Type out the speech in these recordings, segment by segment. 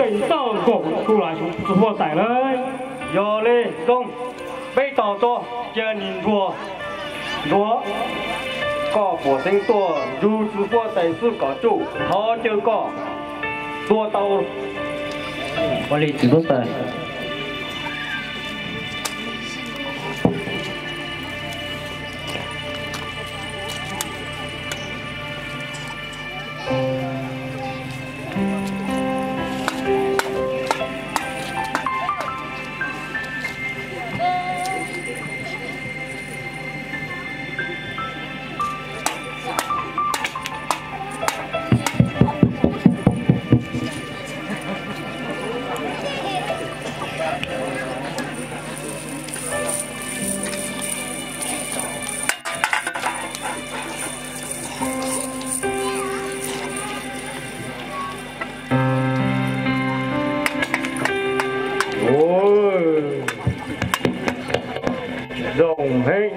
Txawj nkaus kuv lawm, txiv huab tais lawm. Yog li zoo, peb tos tso, cia nim ntsuag ntsuag, koj puas xeeb tuaj nrug txiv huab tais xwb kom tsuj, thov caw koj tua tau. Ua li txiv huab tais. Zoo heev.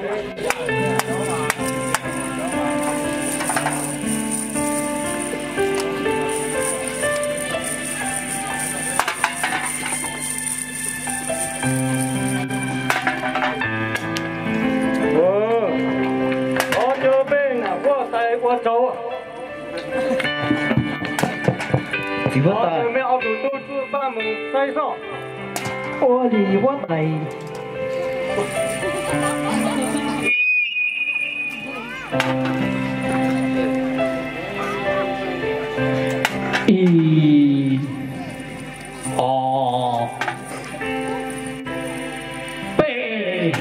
Thov caw peb nam huab tais ua tsaug. Txiv huab tais, mej ob tug tub txib pab mus saib soj. Ua li huab tais. Ib, ob, peb.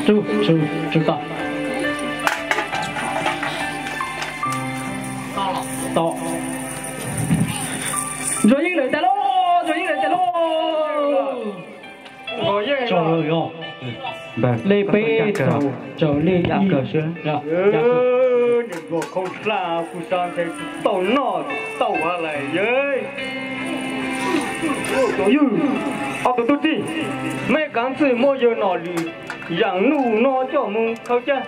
Tsum, tsum, tsum tau. Tau. Ntsuag yeej lawm tas lauj, ntsuag yeej lawm tas lauj. Tsaug, li peb tsaug, tsaug li ib. Ntsuag khaub hlab kuv xav ntshe tsis tau noj tsis tau haus lawm. Ob tug tub txib, mej kav txwj muab yawg Nom Lwm yaam nuj no coj mus khaws caj.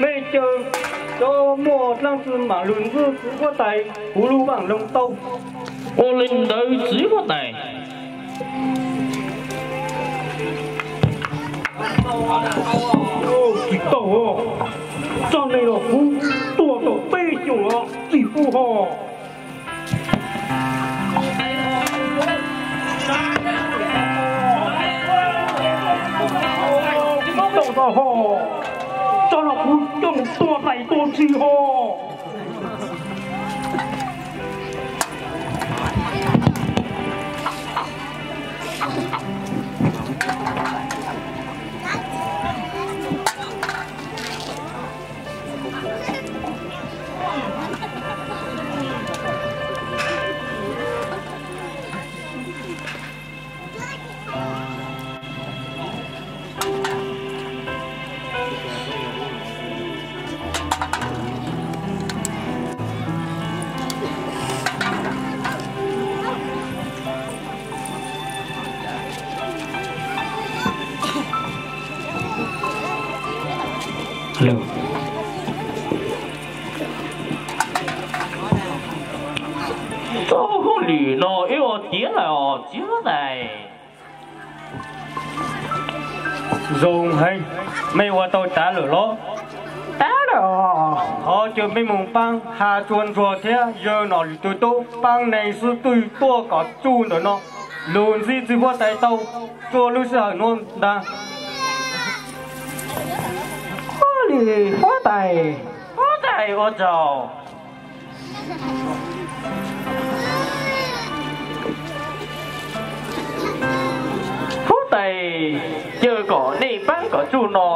Mej caw cov muaj dlaab tsi maam lug ntxub txiv huab tais kuv lub vaaj loog tau. Ua li ntawd txiv huab tais. Tsis tau, txog neeg los kuv tua tau peb caug txij fub ho. Tsis tau tau ho, txog los kuv coj mus tua tais tua ntxhw ho. Txoj hauj lwm no wb ua tiav lawm os txiv huab tais. Zoo heev, mej ua tau tas lawm los? Tas lawm os. Thov caw mej mus paab Has Tsua Ntsuag thiab yawg Nom Lwm tug tub paab neeg xwb twg tuaj kom tsuj ntawm no, lug ntxib txiv huab tais tau rua lub sij hawm nuav ntag. Huab li huab tais, huab tais ua tsaug. Huab tais, caw kom nej paab kom tsuj no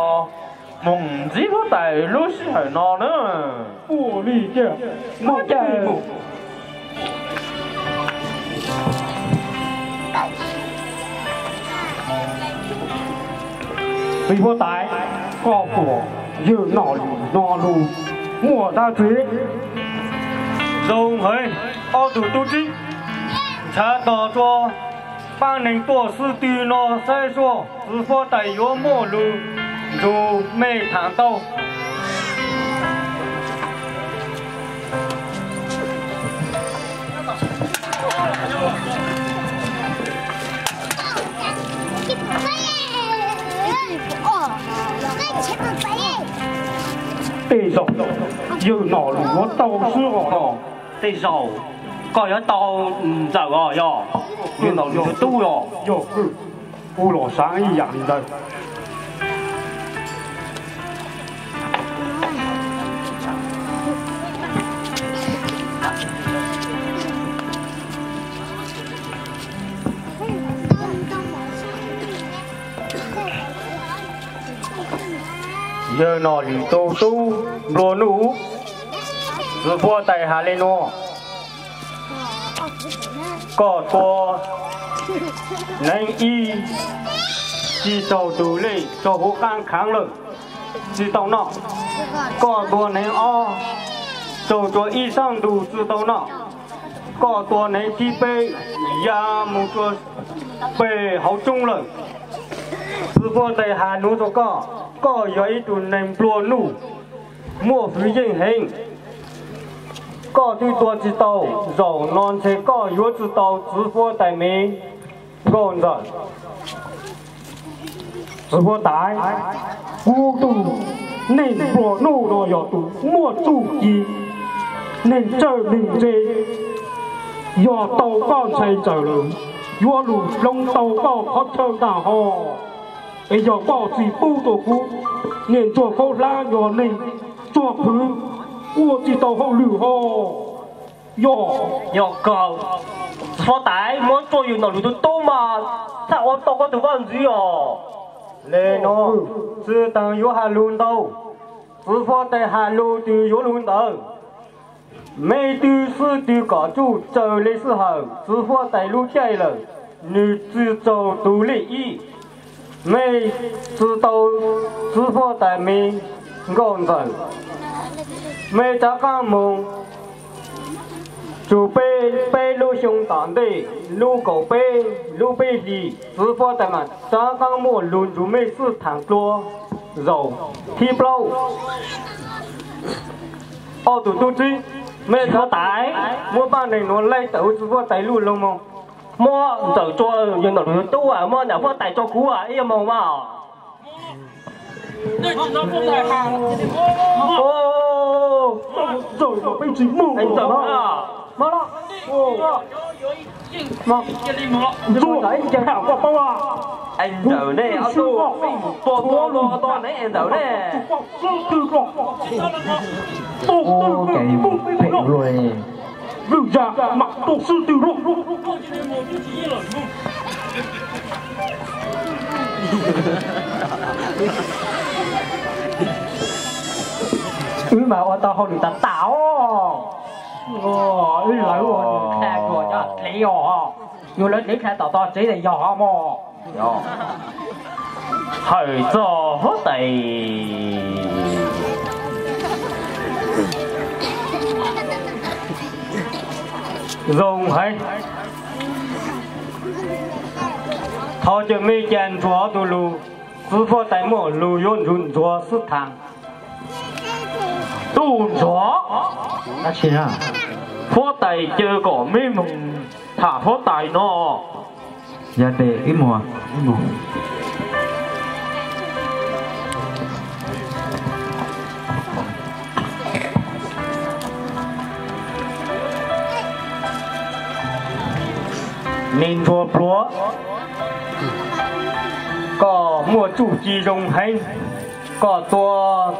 moog ntxib huab tais lub sij hawm no na. Ua li cas, moog cas. Txiv huab tais, koj puas yog Nom Lwm no lug muaj dab tsi? Zoo heev, ob tug tub txib, ntshaw tos rua paab neeg tuaj xwb twg no saib sua, txiv huab tais yuav muaj lug nrug mej thaam tau. Yawg Nom Lwm yuav tau xwb os. Tej zaum koj yuav tau ntxawm os, yog yawg Nom Lwm tus tub os. Yog, kuv los xav ib yam li ntawd. Yawg Nom Lwm tus tub Nplua Nuj, Txiv Huab Tais hais li nuav: Koj tua neeg ib tsi raug tus lej raug huv qaab khaav lawm, tsi tau noj. Koj tua neeg ob raug dua ib saab ntug, tsi tau noj. Koj tua neeg thib peb ya mus rua peg hauv tsoob lawm. Txiv Huab Tais has nuav rua koj, koj yog ib tug neeg nplua nuj, muaj hwv yeej heev. Koj twb tua tsi tau, zaum no ntshe koj yuav tsi tau Txiv Huab Tais me nkauj ntxawm. Txiv Huab Tais, kuv tug neeg nplua nuj no yog tus muaj txuj ci, neeg tsawg neeg ntse, yog tau koj ntshai ntxawm lawm, yuav lug hloov tau koj qhov chaw ntag hos. Es yog koj tsis pub rua kuv, niag ntsuag khaub hlab yog neeg tsuag qhwv, ua tsis tau hauj lwm hos. Yog, yog kawg. Txiv Huab Tais, muab tsuaj yawg Nom Lwm tus tub mas txhaj ua tau koj tug vaj ntxwv os. Le nuav, tsi taag yuav has lug ntau, Txiv Huab Tais has lug twg yuav lug ntawd. Mej twg xwb twg kom tsuj tsawg le sij hawm Txiv Huab Tais lub caij lawm, nwg tsi raug tug lej ib. Mej tsi tau Txiv Huab Tais me nkauj ntxawm. Mej rov qaab moog tsug peb, peb lub xyoo tom ntej, lub kaum peb, lub peb hlis, Txiv Huab Tais mas rov qaab muaj lug nrug mej sib thaam dlua zaum thib plaub. Ob tug tub txib, mej Txiv Huab Tais, muab paj neeg nuav laij tawm huv Txiv Huab Tais lub loog moog. Muab ntxawm rua yawg Nom Lwm tub, muab nam Huab Tais rua kuv ib moog mas. Es ntawm nej ob tug, tua tua tua tua nej es ntawm nej. Ua cas phem luaj li. Lwm yam mam tu xwb twg luaj. Wb mas ua tau hauj lwm tas tas os. Wb lawv ua nws dlha dlua cov dlev os. Yog lawv dlev dlha tom tog tsev tas yog mog. Hawm txog huab tais. Zoo heev. Thov caw mej ca ntsuag ob tug lug, txiv huab tais muaj lug yuav nrug ntsuag xwb thaam. Tub ntsuag, huab tais caw kom mej moog tham huab tais no. Yog tes ib muag, ib muag. Neeg ntsuag pluag, koj muaj txuj ci zoo heev. Koj tua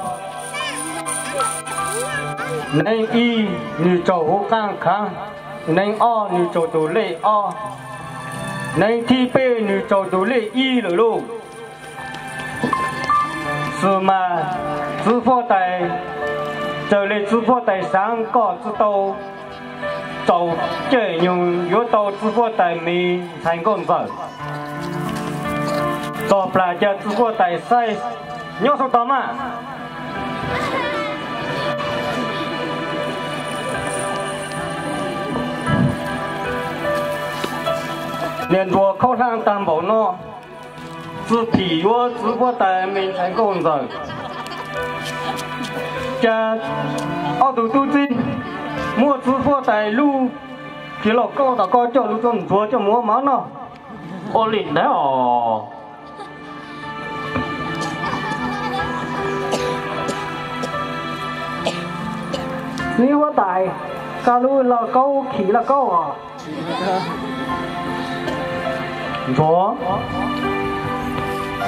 neeg ib, nws raug huv qaab khaav, neeg ob, nws raug tus lej ob, neeg thib peb, nws raug tus lej ib lawm lauj. Xwb mas, txiv huab tais, raws le txiv huab tais xaav, koj tsi tau tsaus caij nyoog yuav tau txiv huab tais me ntxhais nkauj ntxawm. Txog plag ca txiv huab tais saib nyob saum tog mas. Niag ntsuag khaub hlab taag npaum no, tsi phim yuav txiv huab tais me ntxhais nkauj ntxawm. Cas ob tug tub txib muab txiv huab tais lub kiag lauj kaub tom ko coj lug rua ntsuag coj mus ua mov noj. Ua li ntawd os. Txiv huab tais, koj lub lauj kaub khim lauj kaub os. Ntsuag,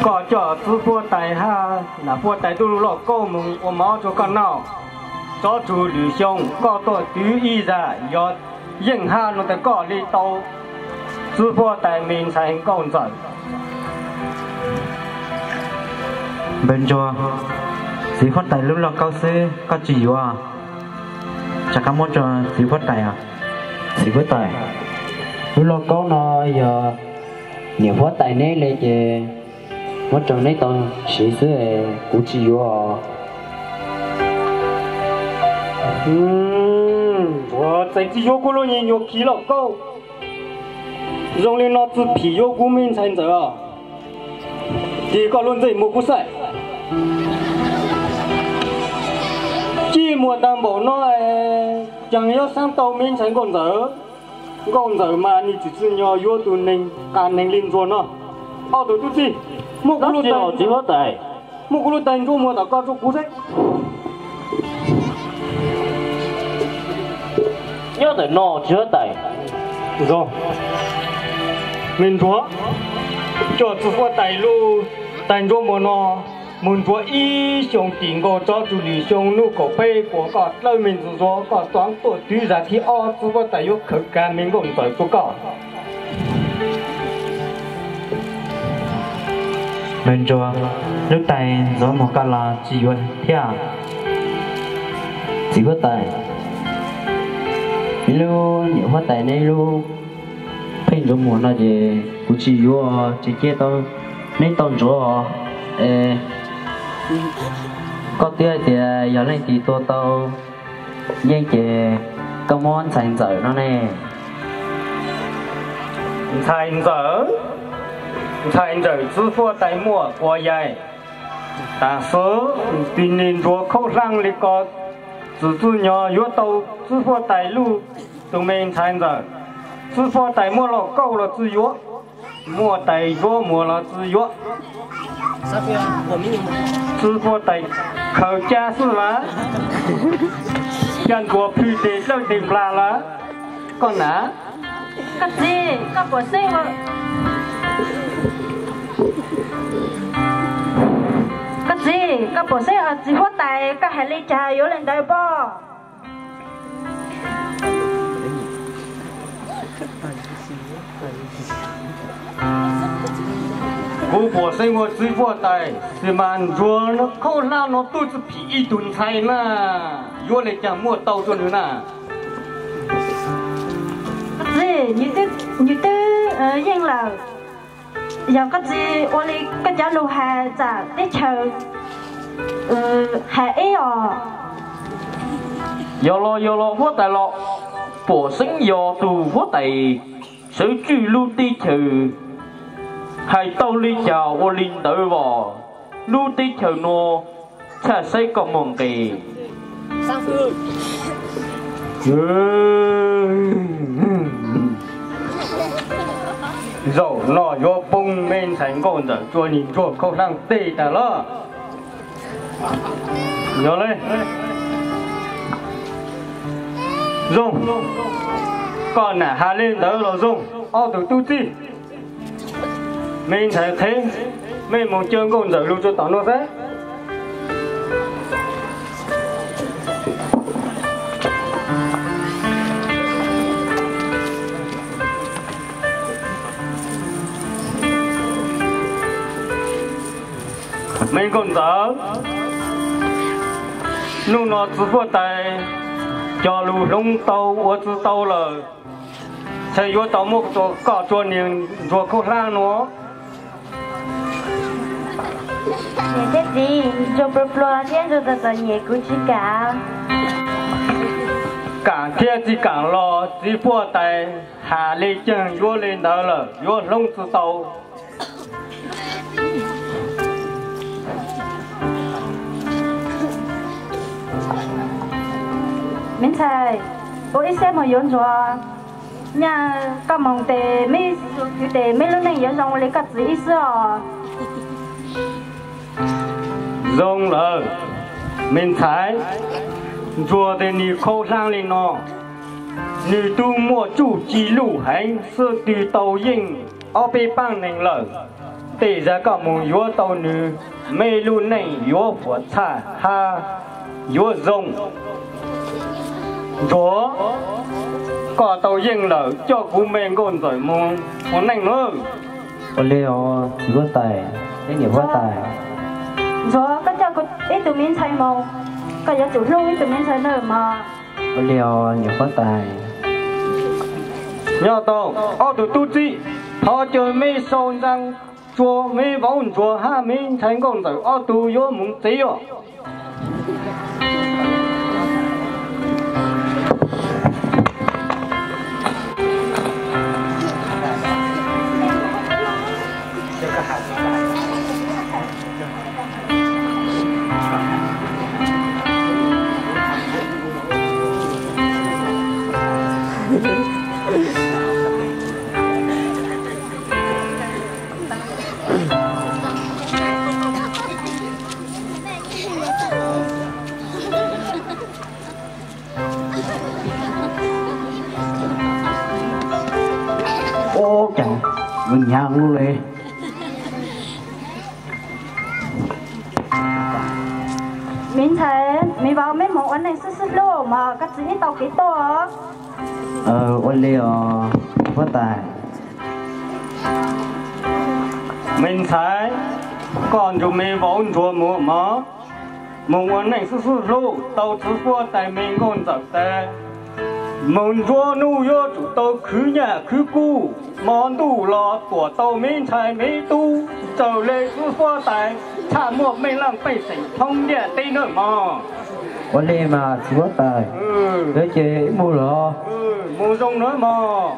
koj coj txiv huab tais hab nam huab tais tub lub lauj kaub moog ua mov rua koj noj. Tsob tsug lwm xyoo koj tuaj twv ib zag, yog yeej hab no tas koj li tau txiv huab tais me ntxhais nkauj ntxawm. Npawg Ntsuag, txiv huab tais lub lauj kaub xwb koj tsis yuav, rov qab muab rua txiv huab tais os. Txiv huab tais, lub lauj kaub no yog niam huab tais neb le ces muab rau neb tau siv xwb, kuv tsis yuav os. Ntsuag, txawm tsis yuav kuv lub nyuag khi lauj kaub zoo li no, tsis phim yuav kuv me ntxhais ntxawm os. Tig koj lub ntsej muag kuv saib. Cij muag tag npaum no, caag yuav xaav tau me ntxhais nkauj ntxawm. Nkauj ntxawm mas nwg tsim txiaj nyog yuav tug neeg qas neeg li Ntsuag no. Ob tug tub txib, muab kuv lub tais, txiv huab tais, muab kuv lub tais ntsuab muag tom koj rua kuv saib. Nyob ntawm no txiv huab tais. Zoo. Me Ntsuag, coj txiv huab tais lub tais ntsuab muag no moog ntsuab ib xyoos tim nkaus tsob tsug lwm xyoo nub kaum peb puas koj dlawb me ntxuav zuag koj txoov tuaj twv zag thib ob txiv huab tais yuav khaws kag me nkauj ntxawm rua koj. Me Ntsuag, lub tais ntxuav muag koj los tsis yuav thiab. Txiv huab tais, neb lub niam huab tais neb lub pheej ntxuav muag no ces kuv tsis yuav, tsis cia tau neb tau ntxuav os. Es koj twb hais tias yog leej twg tua tau yeej ces koj muab ntxhais ntxawm no ne. Ntxhais ntxawm? Ntxhais ntxawm txiv huab tais muaj quas yaig. Tam sim twg niag Ntsuag Khaub Hlaab li ko txwm txwj nyog yuav tau txiv huab tais lub tus me ntxhais ntxawm, txiv huab tais muab lauj kaub los txwj yuav, muab tais ntsuab muag los txwj yuav. Txiv huab tais khaws caj xwb las, caj Ntsuag plhws tes dlawb tes nplas lawm. Koj nam, koj txiv, koj puas xeeb, koj txiv, koj puas xeeb txiv huab tais, koj hais li cas yuav li ntawd pob? Kuv puas xeeb ua txiv huab tais, xi mas Ntsuag Khaub Hlaab no twb tsis phim ib tug ntxhais na, yuav li cas muaj tau rua nws na? Koj txiv, nws twb yeej lawm. Yog koj txiv ua li koj cov lus hais, tsam teb chaws hais ib os. Yog los yog los huab tais los, puas xeeb yog tus huab tais sawv tswj lub teb chaws hais tau li cas ua li ntawd os. Lub teb chaws nuav tshaj saib koj muaj nqis. Zaum no yuav poob me ntxhais nkauj ntxawm rua niag Ntsuag Khaub Hlaab teg tag los. Yog le, zoo, koj nam has li ntawd los zoo. Ob tug tub txib, me ntxhais qhev, mej mus caw nkauj ntxawm lug rua tom nuav xwb. Me nkauj ntxawm, nub no txiv huab tais cog lug hloov tau ua tsi tau lawm, txhad yuav tau muab koj rua niag Ntsuag Khaub Hlaab nuav. Niam thiab txiv, Ntsuag pluag pluag thiab Ntsuag txom txom nyem kuv tsis kam. Kam thiab tsis kam los txiv huab tais has le caag yuav le ntawd lawm, yuav hloov tsi tau. Me ntxhais, ua ib siab moog yuav Ntsuag. Nyaj koj moog tes meb kwv tes meb lub neej yuav zoo li koj txiv ib xwb os. Zoo lawm, me ntxhais, Ntsuag tias nws khaub hlab li no, nws twb muaj tsuj ci luj heev xwb twb tau yeej ob peb paab neeg lawm. Tej zag koj mus yuav tau nws, meb lub neej yuav fuam txhaj hab yuav zoo. Ntsuag, koj tau yeej lawm, coj kuv me nkauj ntxawm mus ua neej nawb. Ua li os txiv huab tais, ib niam huab tais. Ntsuag, koj coj kuv ib tug me ntxhais mus, koj yuav tsum hlub ib tug me ntxhais nawb mog. Ua li os niam huab tais. Nyob tau ob tug tub txib, thov caw meb sau ntxaa tsua meb vauv ntsuag hab meb ntxhais nkauj ntxawm ob tug yuav mus tsev os. Ua cas mus nyav ua luaj li. Me ntxhais me vauv, meb mus ua neej xwb xwb hlub mog, koj tsis ib tau kev tuaj. Ua li os huab tais. Me ntxhais, koj nrug me vauv ntsuag mus mog, mus ua neej xwb xwb hlub, tau txiv huab tais me nkauj ntxawm tas, moog nruab nub yuav tsum tau khwv nyaj khwv kub, mo ntuj los tuam tau me ntxhais me tub, raws le txiv huab tais txhaj muaj peej laj peej xeem thoob ntiaj teb nawb mog. Ua li mas txiv huab tais, ces mus los. Mus zoo nawb mog.